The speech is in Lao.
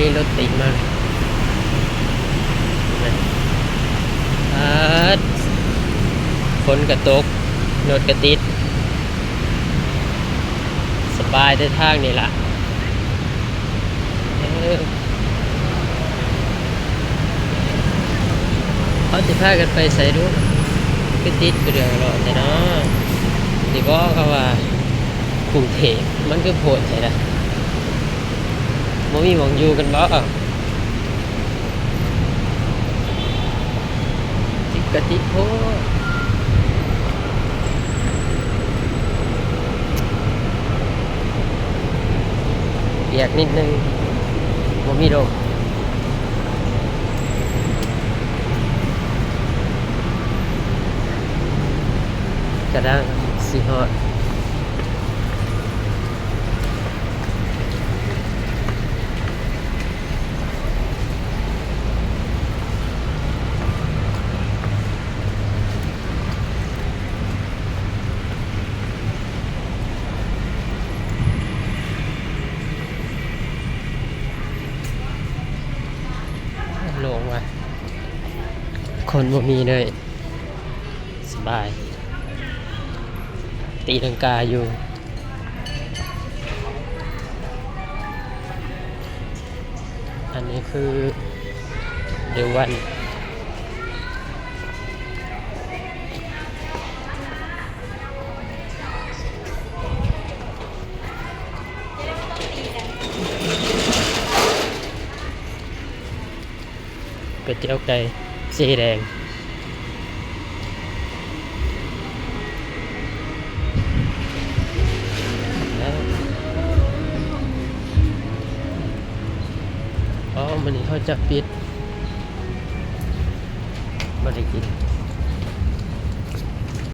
ມີລົດຕິດມາ ປາດ ຝົນກະຕົກ ລົດກະຕິດ ສະບາຍແຕ່ທາງນີ້ລະ ເອີ ເຮົາຊິພາກັນໄປໃສດຸ? ຄືຕິດເລື່ອງຫຼອດແທ້ເນາະ ນີ້ບໍ ເຂົາວ່າກຸງເທບມັນຄືໂພດແທ້ນະ ບໍ່ມີໝ່ອງຢູ່ກັນບໍ? ຕິດກະຕິດໂພດ ປຽກນິດໜຶ່ງ ບໍ່ມີລົມ ກະດັງຊິຮອດ. ໂລ່ງວ່າ ຄົນບໍ່ມີເລີຍ ສະບາຍ ຕີລັງກາຢູ່. ອັນນີ້ຄືເດີວັນ ກະເຈວໄກ່ເຈແດງ. ອໍ ມື້ນີ້ເຂົາຈະປິດ ບໍ່ໄດ້ກິນ.